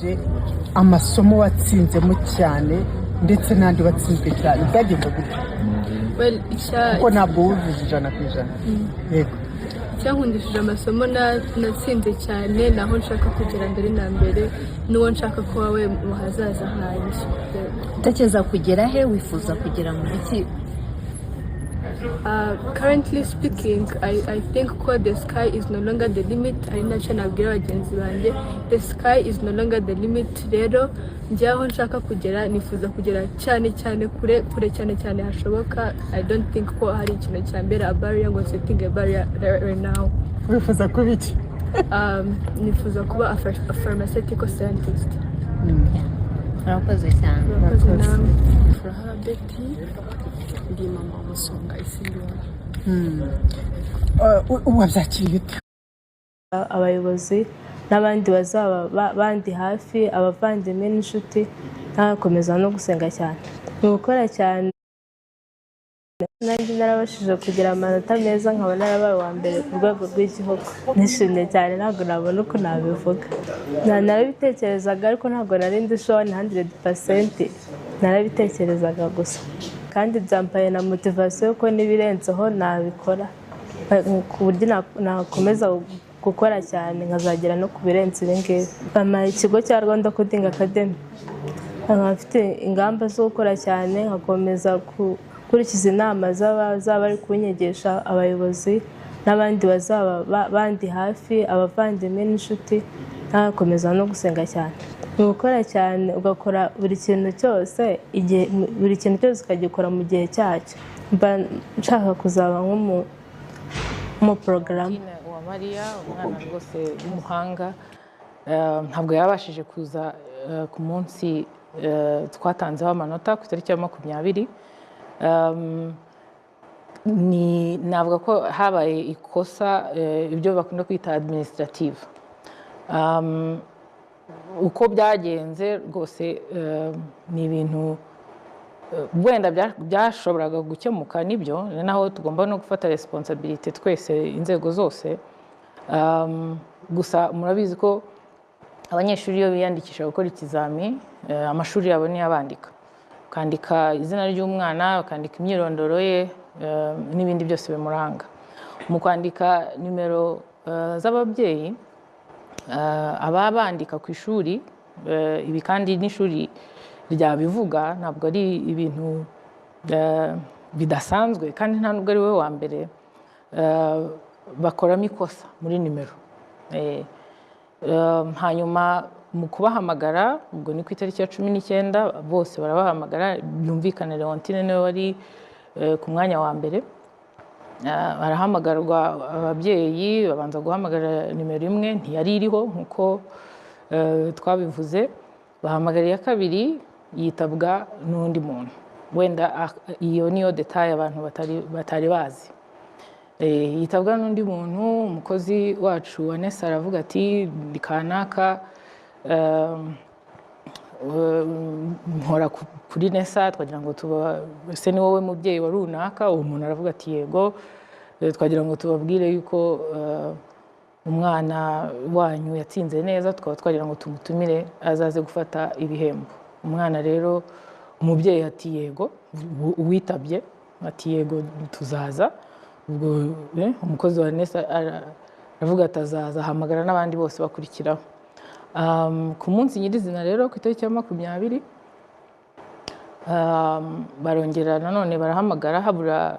Ukurikije amasomo watsinzemo cyane ndetse n'andi watsinzwe cyane, byagenze gutya? Well, Kuko ntabwo wujuje 100%, yego. Icyankundishije amasomo natsinze cyane ni aho nshaka kugera mbere na mbere n'uwo nshaka kuba we mu hazaza hanjye. Utekereza kugera he? Wifuza kugera mu biki? Currently speaking, I think ko the sky is no longer the limit, ari nacyo nabwira bagenzi banjye: the sky is no longer the limit. Rero njye aho nshaka kugera, nifuza kugera cyane cyane kure kure cyane cyane hashoboka. I don't think ko hari ikintu cyambera a barrier, ngo setting a barrier right now. Wifuza kuba iki? Nifuza kuba a pharmaceutical scientist. Murakoze cyane. Murakoze namwe. Furaha Betty, ndi mama wa Musonga Isidore. Ubu wabyakiriye ute? Abayobozi n'abandi bazaba bandi hafi, abavandimwe n'inshuti, ntakomeza no gusenga cyane, ni ugukora cyane. Nanjye narabashije kugira amanota meza, nkaba narabaye uwa mbere ku rwego rw'igihugu. Nishimye cyane, ntabwo nabona uko nabivuga. Narabitekerezaga ariko ntabwo nari ndi sure 100%. Narabitekerezaga gusa, kandi byampaye na motivation ko n'ibirenzeho nabikora, ku buryo nakomeza gukora cyane nkazagera no ku birenze ibi ngibi. Bampaye ikigo cya Rwanda Coding Academy, nkaba mfite ingamba zo gukora cyane, nkakomeza gukurikiza inama z'abazaba bari kunyigisha, abayobozi n'abandi bazaba bandi hafi, abavandimwe n'inshuti, ntakomeza no gusenga cyane. Ni ugukora cyane, ugakora buri kintu cyose igihe, buri kintu cyose ukagikora mu gihe cyacyo. Mba nshaka kuzaba nk'umuporogaramu. Uwamariya, umwana rwose w'umuhanga, ntabwo yabashije kuza ku munsi twatanzeho amanota ku itariki ya 20. Ni navuga ko habaye ikosa, ibyo bakunda kwita administrative. Uko byagenze rwose, ni ibintu wenda byashoboraga gukemuka. Nibyo, ni naho tugomba no gufata responsabilité twese, inzego zose. Gusa murabizi ko abanyeshuri iyo biyandikisha gukora ikizami, amashuri yabo niyo abandika, ukandika izina ry'umwana, bakandika imyirondoro ye, n'ibindi byose bimuranga. Mu kwandika nimero z'ababyeyi, ababa bandika ku ishuri, ibi kandi n'ishuri ryabivuga, ntabwo ari ibintu bidasanzwe, kandi nta nubwo ari we wa mbere, bakoramo ikosa muri nimero. Hanyuma mu kubahamagara, ubwo ni ku itariki ya 19, bose barabahamagara. Byumvikane, Leontine niwe wari ku mwanya wa mbere. Barahamagarwa ababyeyi, babanza guhamagara nimero imwe, ntiyari iriho nk'uko twabivuze. Bahamagara iya kabiri, yitabwa n'undi muntu. Wenda iyo niyo détail abantu batari bazi. Yitabwa n'undi muntu. Umukozi wacu wa NESA aravuga ati: "Ndi kanaka, nkora kuri NESA, twagira ngo tuba ese ni wowe mubyeyi wa runaka?" Uwo muntu aravuga ati: "Yego." "Twagira ngo tubabwire yuko umwana wanyu yatsinze neza, tukaba twagira ngo tumutumire azaze gufata ibihembo." Umwana rero, umubyeyi ati: "Yego." Uwitabye ati: "Yego, tuzaza." Ubwo umukozi wa NESA aravuga ati: "Azaza." Ahamagara n'abandi bose bakurikiraho. Ku munsi nyirizina rero, ku itariki ya 20, barongera nanone barahamagara, habura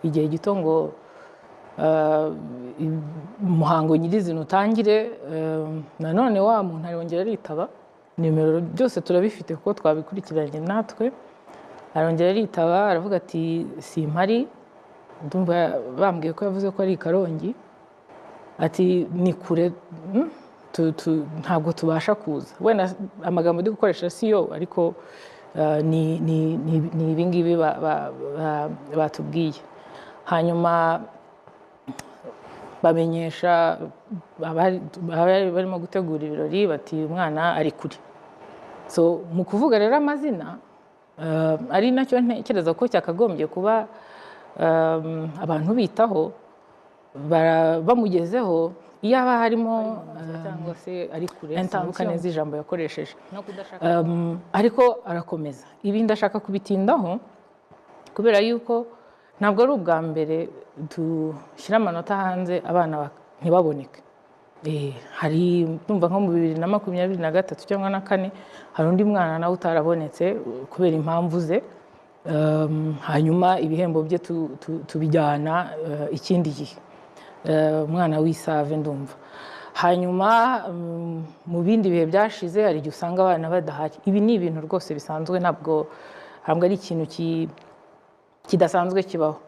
igihe gito ngo umuhango nyirizina utangire. Nanone wa muntu arongera aritaba nimero, byose turabifite kuko twabikurikiranye natwe. Arongera aritaba, aravuga ati: "Simpari." Ndumva bambwiye ko yavuze ko ari i Karongi, ati: "Ni kure, ntabwo tubasha kuza." Wenda amagambo ndi gukoresha si yo, ariko ni ibingibi batubwiye. Hanyuma bamenyesha abari barimo gutegura ibirori bati: "Umwana ari kure." So mu kuvuga rero amazina, ari nacyo ntekereza ko cyakagombye kuba abantu bitaho, bamugezeho. Iyo haba harimo cyangwa se ari kure, sinibuka neza ijambo yakoresheje. Ariko arakomeza. Ibi ndashaka kubitindaho kubera yuko ntabwo ari ubwa mbere dushyira amanota hanze abana ntibaboneke. Hari, ndumva nko mu 2023 cyangwa na kane, hari undi mwana nawe utarabonetse kubera impamvu ze. Hanyuma ibihembo bye tubijyana ikindi gihe. Umwana w'Isave, ndumva. Hanyuma mu bindi bihe byashize hari igihe usanga abana badahari. Ibi ni ibintu rwose bisanzwe, ntabwo ari ikintu kidasanzwe kibaho.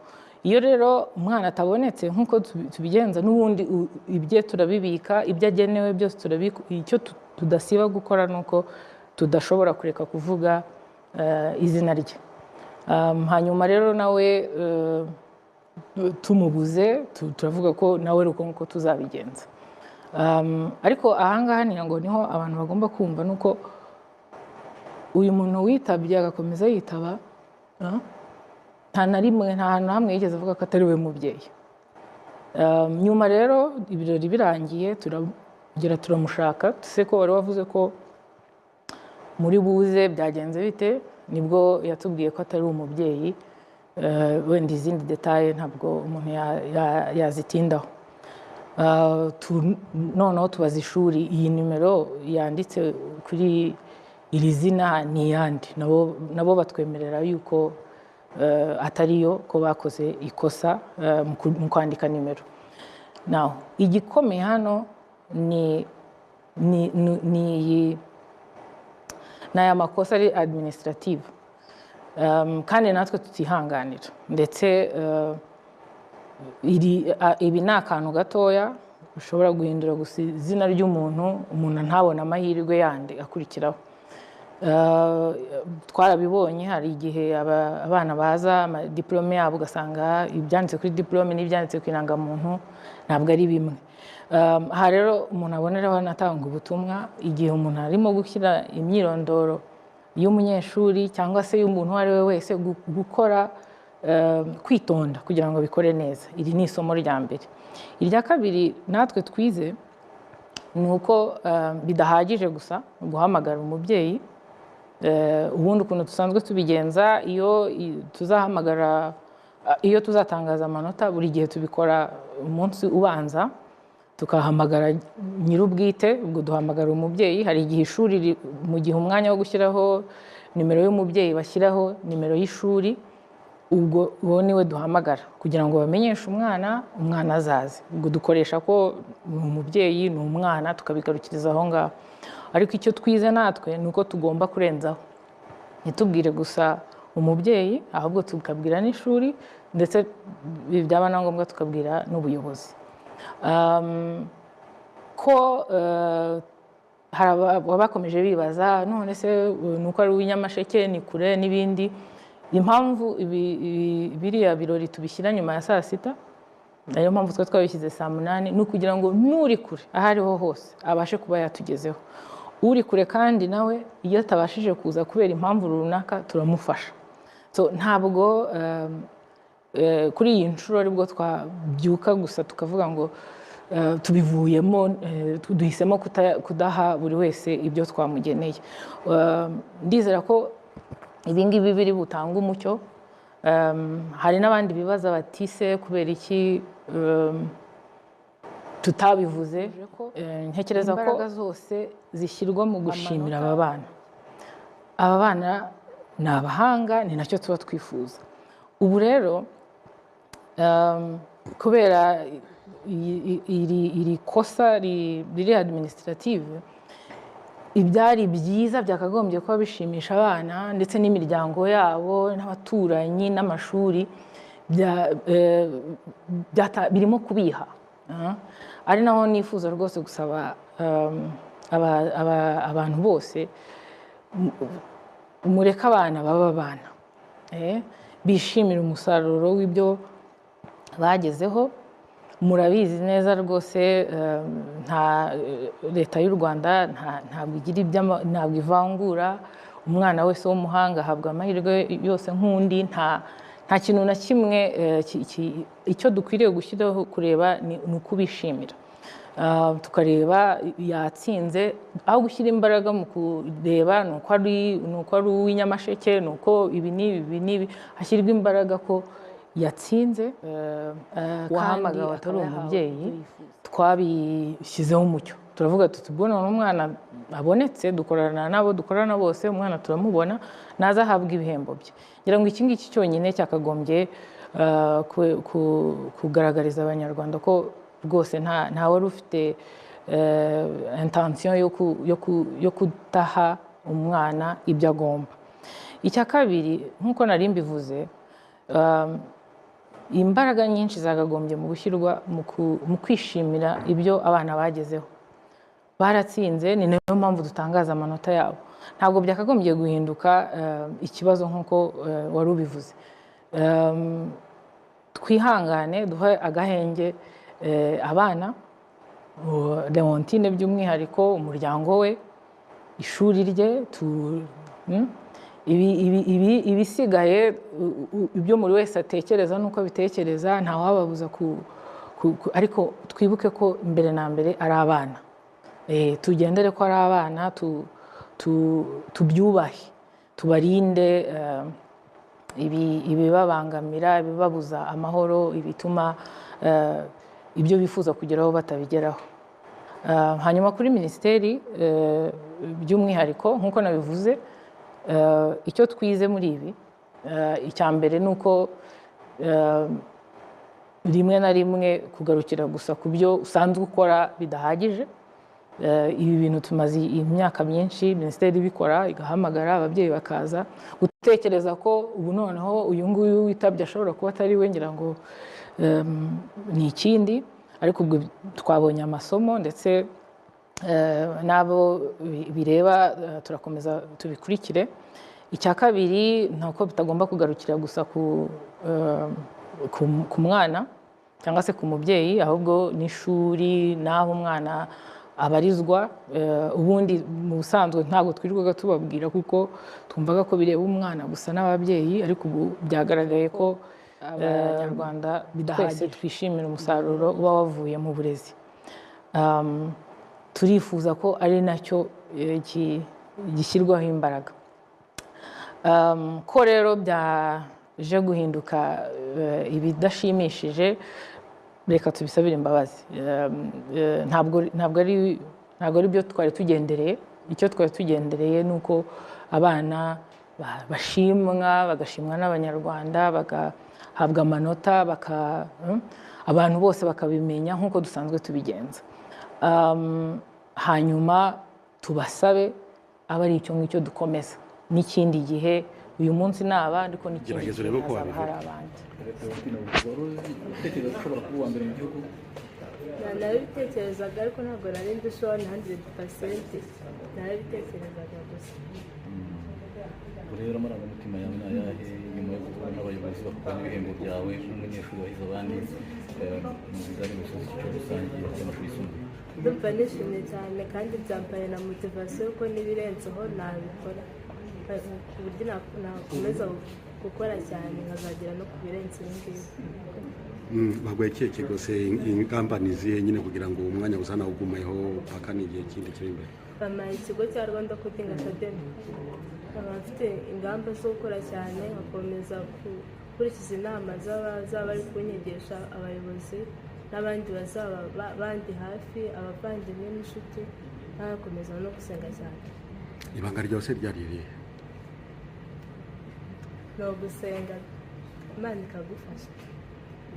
Iyo rero umwana atabonetse, nk'uko tubigenza n'ubundi, ibye turabibika, ibyo agenewe byose turabika. Icyo tudasiba gukora ni uko tudashobora kureka kuvuga izina rye. Hanyuma rero nawe tumubuze, turavuga ko nawe ari uko nguko tuzabigenza. Ariko ahangaha ngira ngo niho abantu bagomba kumva nuko uyu muntu witabye agakomeza yitaba, nta na rimwe, nta hantu hamwe yigeze avuga ko atari we mubyeyi. Nyuma rero ibirori birangiye turagera turamushaka, tuse ko wari wavuze ko muri buze, byagenze bite? Nibwo yatubwiye ko atari umubyeyi. Wenda izindi détails ntabwo umuntu yazitindaho. Noneho tubaza ishuri, iyi nimero yanditse kuri iri zina ni iyande? Nabo batwemerera yuko atariyo, ko bakoze ikosa mu kwandika nimero. Now, igikomeye hano ni iyi, ni aya makosa ari administrative, kandi natwe tutihanganira. Ndetse ibi ni akantu gatoya ushobora guhindura gusa izina ry'umuntu, umuntu ntabone amahirwe yandi akurikiraho. Twarabibonye, hari igihe abana baza amadiplome yabo, ugasanga ibyanditse kuri diplome n'ibyanditse ku irangamuntu ntabwo ari bimwe. Aha rero umuntu aboneraho anatanga ubutumwa: igihe umuntu arimo gushyira imyirondoro y'umunyeshuri cyangwa se y'umuntu uwo ari we wese, gukora kwitonda kugira ngo abikore neza. Iri ni isomo rya mbere. Irya kabiri natwe twize ni uko bidahagije gusa guhamagara umubyeyi. Ubundi ukuntu dusanzwe tubigenza, iyo tuzahamagara, iyo tuzatangaza amanota, buri gihe tubikora umunsi ubanza tukahamagara nyir'ubwite, ubwo duhamagara umubyeyi. Hari igihe ishuri mu gihe umwanya wo gushyiraho nimero y'umubyeyi bashyiraho nimero y'ishuri, ubwo uwo niwe duhamagara kugira ngo bamenyeshe umwana, umwana azaze. Ubwo dukoresha ko ni umubyeyi, ni umwana, tukabigarukiriza aho ngaho. Ariko icyo twize natwe ni uko tugomba kurenzaho, ntitubwire gusa umubyeyi, ahubwo tukabwira n'ishuri, ndetse byaba na ngombwa tukabwira n'ubuyobozi. Ko hari abakomeje bibaza, none se ni uko ari uw'inyamasheke, ni kure n'ibindi. Impamvu biriya birori tubishyira nyuma ya saa sita, ariyo mpamvu twe twabishyize saa 8, ni ukugira ngo n'uri kure aho ariho hose abashe kuba yatugezeho. Uri kure kandi nawe iyo atabashije kuza kubera impamvu runaka, turamufasha. So, ntabwo kuri iyi nshuro aribwo twabyuka gusa tukavuga ngo tubivuyemo, duhisemo kudaha buri wese ibyo twamugeneye. Ndizera ko ibi ngibi biri butange umucyo. Hari n'abandi bibaza bati: "Se kubera iki tutabivuze?" Ntekereza ko imbaraga zose zishyirwa mu gushimira aba bana. Aba bana ni abahanga, ni nacyo tuba twifuza. Ubu rero kubera iri kosa riri administrative, ibyari byiza byakagombye kuba bishimisha abana ndetse n'imiryango yabo n'abaturanyi n'amashuri birimo kubiha. Ari naho nifuza rwose gusaba abantu bose, mureke abana baba abana, bishimire umusaruro w'ibyo bagezeho. Murabizi neza rwose, nta leta y'u Rwanda ntabwo igira ntabwo ivangura. Umwana wese w'umuhanga ahabwa amahirwe yose nk'undi. Nta kintu na kimwe, icyo dukwiriye gushyiraho kureba ni ukubishimira. Tukareba yatsinze, aho gushyira imbaraga mu kureba ni uko ari uw'inyamasheke, ni uko ibi n'ibi ibi n'ibi, hashyirwa imbaraga ko yatsinze. Wahamagawe atari umubyeyi, twabishyizeho umucyo, turavuga tuti ubwo none umwana abonetse, dukorana nabo dukorana bose, umwana turamubona, naza ahabwa ibihembo bye. Ngira ngo iki ngiki cyonyine cyakagombye kugaragariza Abanyarwanda ko rwose nta wari ufite intention yo kutaha umwana ibyo agomba. Icya kabiri, nk'uko nari mbivuze, imbaraga nyinshi zakagombye mu gushyirwa mu kwishimira ibyo abana bagezeho. Baratsinze, ni nayo mpamvu dutangaza amanota yabo. Ntabwo byakagombye guhinduka ikibazo nk'uko wari ubivuze. Twihangane, duhe agahenge abana, Leontine by'umwihariko, umuryango we, ishuri rye, ibisigaye ibyo buri wese atekereza n'uko abitekereza, ntawababuza ariko twibuke ko mbere na mbere ari abana. Tugendere ko ari abana, tubyubahe, tubarinde ibibabangamira, ibibabuza amahoro, ibituma ibyo bifuza kugeraho batabigeraho. Hanyuma kuri minisiteri by'umwihariko, nk'uko nabivuze, icyo twize muri ibi, icya mbere ni uko rimwe na rimwe kugarukira gusa ku byo usanzwe ukora bidahagije. Ibi bintu tumaze imyaka myinshi minisiteri ibikora, igahamagara ababyeyi bakaza. Gutekereza ko ubu noneho uyu nguyu witabye ashobora kuba atari we, ngira ngo ni ikindi. Ariko ubwo twabonye amasomo, ndetse n'abo bireba turakomeza tubikurikire. Icya kabiri ni uko bitagomba kugarukira gusa ku mwana cyangwa se ku mubyeyi, ahubwo n'ishuri n'aho umwana abarizwa. Ubundi mu busanzwe ntabwo twirirwaga tubabwira, kuko twumvaga ko bireba umwana gusa n'ababyeyi, ariko ubu byagaragaye ko Abanyarwanda twese twishimira umusaruro uba wavuye mu burezi. Turifuza ko ari nacyo gishyirwaho imbaraga. Ko rero byaje guhinduka ibidashimishije, reka tubisabire imbabazi. Ntabwo ari byo twari tugendereye. Icyo twari tugendereye ni uko abana bashimwa, bagashimwa n'Abanyarwanda, bagahabwa amanota, abantu bose bakabimenya nk'uko dusanzwe tubigenza. Hanyuma tubasabe abe ari icyo ngicyo dukomeza n'ikindi gihe. Uyu munsi naba ariko n'ikindi gihe hazaba hari abandi. Narabitekerezaga, ariko ntabwo nari nzi 100%. Narabitekerezaga gusa. Rero amarangamutima yawe ni ayahe nyuma yo guhura n'abayobozi bakubona ibihembo byawe nk'umunyeshuri wahize abandi mu bizamini bisoza icyiciro rusange cy'amashuri yisumbuye? Ndumva nishimye cyane, kandi byambaye na motivasiyo ko n'ibirenzeho nabikora, ku buryo nakomeza gukora cyane nkazagera no ku birenze ibi ngibi. Baguye ikihe kigo se? Ingamba ni izihe nyine kugira ngo umwanya uzanawugumeho paka n'igihe kindi kiri imbere? Bampaye ikigo cya Rwanda Coding Academy. Nkaba mfite ingamba zo gukora cyane, nkakomeza gukurikiza inama z'abari kunyigisha, abayobozi n'abandi bazaba bandi hafi, abavandimwe n'inshuti, nkakomeza no gusenga cyane. Ibanga ryose ryari irihe? Ni ugusenga, Imana ikagufasha.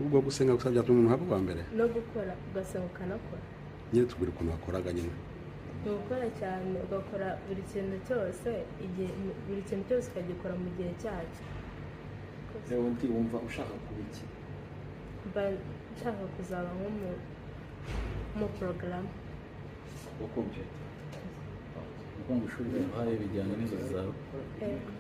Ubwo gusenga gusa byatuma umuntu aba uwa mbere? No gukora, ugasenga ukanakora. Nyine tubwira ukuntu wakoraga nyine. Ni ugukora cyane, ugakora buri kintu cyose, buri kintu cyose ukagikora mu gihe cyacyo. Leonti, wumva ushaka kuba iki? Mba nshaka kuzaba nk'umuporogaramu wa kompiyuta. Ni ukuvuga ngo ishuri ryaguhaye bijyanye n'inzozi zawe? Yego.